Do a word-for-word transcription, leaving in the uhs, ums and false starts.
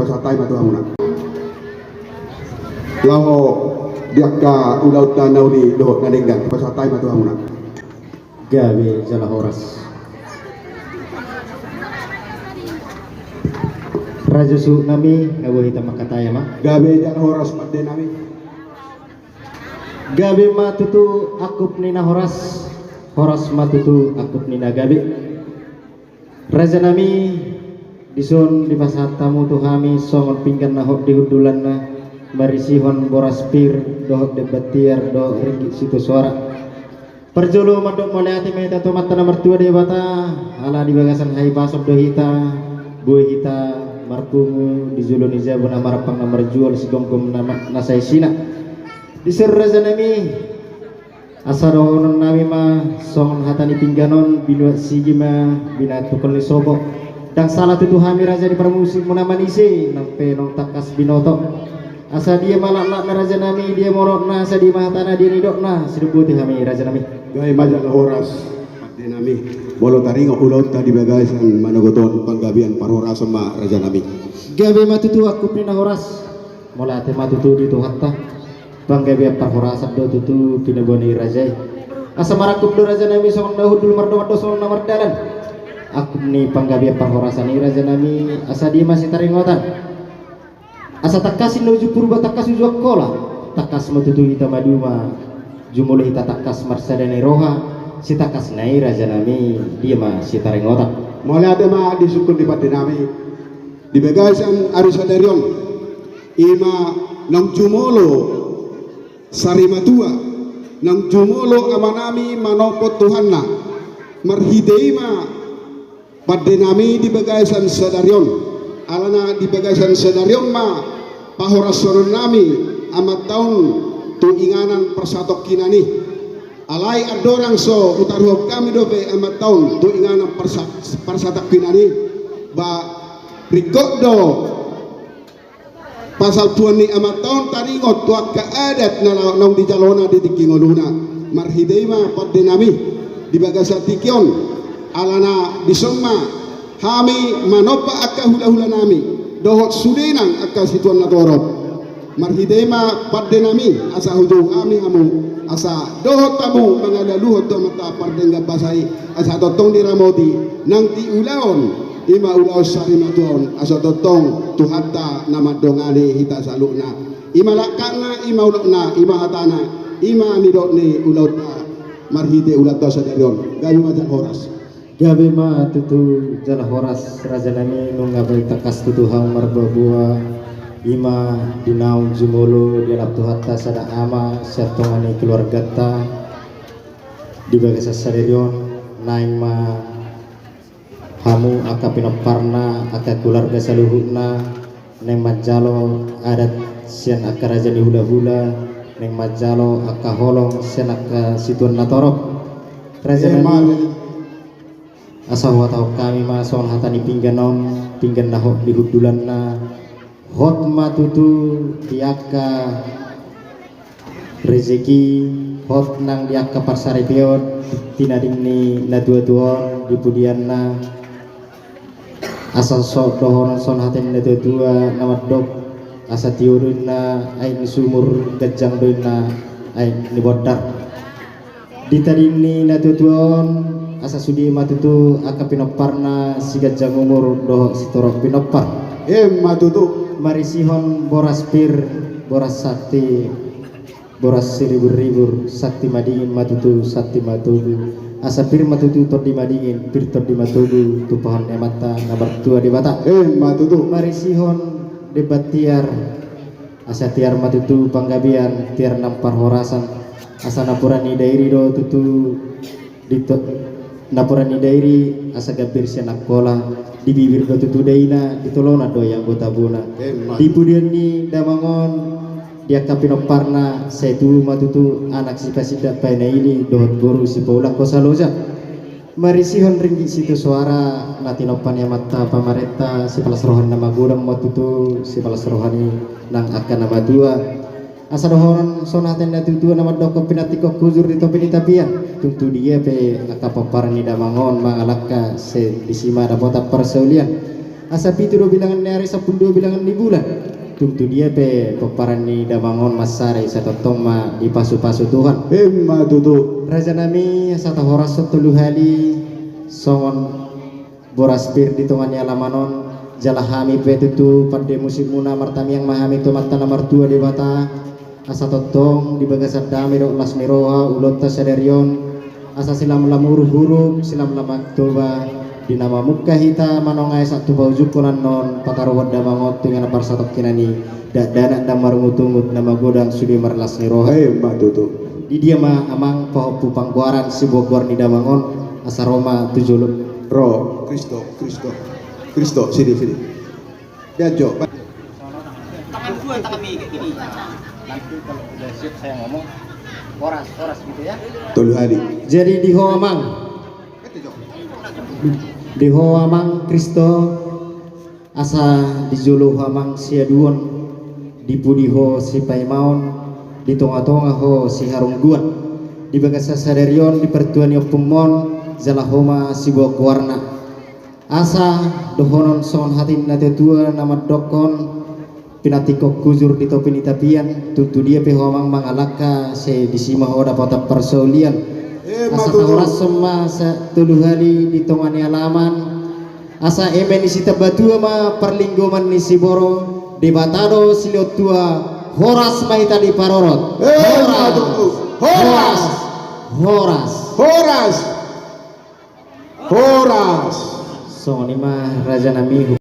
Pasahat hami ma tu hamuna. Laho di angka ulaonta na uli dohot na denggan, pasahat hami ma tu hamuna. Gabe jala horas. Raja suhut nami, na boi hita mangkatai ma. Gabe jala horas pande nami. Gabe ma tutu angkup ni na horas, horas ma tutu angkup ni na gabe. Raja nami, dison dipasahat hamu tu hami songon pinggan na hot di hundulanna, marisihon boras pir dohot demban tiar dohot ringgit sitio soara. Parjolo mandok mauliate ma hita tu Amanta na martua Debata, ala di bagasan hahipason do hita, boi hita marpungu di jolo ni jabu na marampang na marjual sigomgom na, na saisina. Dison raja nami, asa dohonon nami ma songon hata ni pinggan on, binuat sigi ma binahen tungkol ni sopo. Ndang sala tutu hami raja ni parmusik muna manise, nang pe naung tangkas binoto. Asa dia ma laklakna raja nami, dia ma olokna, asa dia ma hatana, dia nidokna, sidok boti hami raja nami. Gabe ma jala horas pande nami. Molo taringot ulaonta di bagasan manogot on, panggabean parhorasan ma raja nami. Gabe ma tutu angkup ni na horas. Mauliate ma tutu di Tuhanta. Panggabean parhorasan do tutu pinaboa ni raja i. Asa marangkup do raja nami songon na hundul, mardongan do songon na mardalan. Angkup ni panggabean parhorasan i raja nami, asa dia ma sitaringotan. Asa tangkas i na uju Purba, tangkas uju Angkola. Tangkas ma tutu hita maduma, jumolo hita tangkas marsada ni roha. Sitangkasna i raja nami, dia ma sitaringotan. Mauliate ma di sungkun ni pande nami. Di bagasan ari sadari on, i ma naung jumolo sarimatua, naung jumolo amanami manompot Tuhanna. Marhite i ma pande nami di bagasan sadari on. Alana di bagasan sadari on ma pahorashononnami Amanta on tu inganan parsatongkinan i. Alai andorang so hutaruhon hami dope Amanta on tu inganan parsa-, parsatongkinan i, ba ringkot do pasalpuon ni Amanta on taringot tu angka adat na la-, naung dijalona di tingki ngoluna. Marhite i ma pande nami di bagasan tingki on, alana dison ma hami manomba angka hulahulanami dohot sude nang angka situan na torop. Marhite i ma pande nami, asa hujou hami hamu, asa dohot hamu mangalualuhon tu Amanta pardenggan basa i, asa tongtong diramoti nang di ulaon, i ma ulaon sarimatua on, asa tongtong Tuhanta na mandongani hita saluhutna. I ma langkatna, i ma olokna, i ma hatana, i ma nidok ni ulaonta marhite ulaonta sadari on. Gabe ma jala horas. Gabe ma tutu jala horas raja nami, nunga baen tangkas tutu hamu marboaboa, i ma di naung jumolo dialap Tuhanta sada ama sian tonga ni keluarganta di bagasan sadari on, naeng ma hamu angka pinomparna, angka keluarga saluhutna, naeng manjalo adat sian angka raja ni hulahula, naeng manjalo angka holong sian angka situan na torop. Raja nami, asa huhatahon hami ma songon hata ni pinggan on, pinggan na hot di hundulanna, hot ma tutu di angka rezeki, hot nang di angka parsaripeon, tinading ni natuatua on di pudianna. Asa so dohonon songon hata ni natuatua na mandok, asa tio do inna aek ni sumur, ganjang do inna aek ni bondar. Ditading ni natuatua on, asa sude ma tutu angka pinomparna siganjang umur dohot sitorop pinompar. Emma tutu. Marisihon boras pir, boras santi, boras siriburribur, santi madingin ma tutu, santi matogu. Asa pir ma tutu tondi madingin, pir tondi matogu, tumpahon ni Amanta na martua Debata. Emma tutu. Marisihon demban tiar, asa tiar ma tutu panggabean, tiar nang parhorasan, asa napuran ni dairi do tutu di to-, napuran ni dairi, asa gambir sian Angkola, di bibir do tutu daina, di tolonan do i anggo tabona. Emma. Di pudian ni damang on, di angka pinomparna, sai tubu ma tutu anak sipasindak painaili dohot boru sipaulak hosa loja. Marisihon ringgit sitio soara na tinompa ni Amanta pamarenta, sipalas roha ni na magodang ma tutu, sipalas roha ni nang angka na matua. Asa dohonon songon hata ni natuatua na mandokkon, pinantikhon hujur di topi ni tapian. Tung tu dia pe angka pomparan ni damang on mangalangka, sai disi ma dapotan parsaulian. Asa pitu do bilangan ni ari, sampulu dua bilangan ni bulan. Tung tu dia pe pomparan ni damang on mansari, satongtong ma dipasupasu Tuhan. Emma tutu. Raja nami, asa tahorashon tolu hali songon boras pir di tonga ni alaman on. Jala hami pe tutu pande musikmuna, martangiang ma hami tu Amanta na martua Debata, asa tongtong di bagasan dame dohot las ni roha ulaonta sadari on, asa silamlam huruk-huruk, silamlam Mantoba, di na mamungka hita manongai sahat tu paujungkon annon pataruhon damang on tu inganan parsatongkinan i, dakdanak ndang marungut-ungut, na magodang sude marlas ni roha. Emma tutu. Di dia ma amang pahompu panggoaran siboan goar ni damang on, asa ro ma tu jolo. Ro, Kristo, Kristo, Kristo, sini, sini. Dia jo. Tangan dua, tangan mega ini. Nanti kalau udah siap saya ngomong, horas, horas gitu ya. Tolu hali. Jadi di ho amang. Di ho amang Kristo, asa di jolo ho amang siaduon, di pudi ho sipaimaon, di tonga-tonga ho siharungguon. Di bagasan sadari on di partua ni ompungmon, jala ho ma siboan goarna. Asa dohonon songon hata ni na tua-tua na mandokkon, pinantikhon hujur di topi ni tapian, tung tu dia pe ho amang mangalangka, sai disi ma ho dapotan parsaulian. Emma tutu. Asa tahorashon ma sa tolu hali di tonga ni alaman. Asa eme ni sitambatua ma parlinggoman ni siborok, Debata do silehon tua, horas ma hita diparorot. Emma tutu. Horas. Horas. Horas. Horas. Songon i ma raja nami.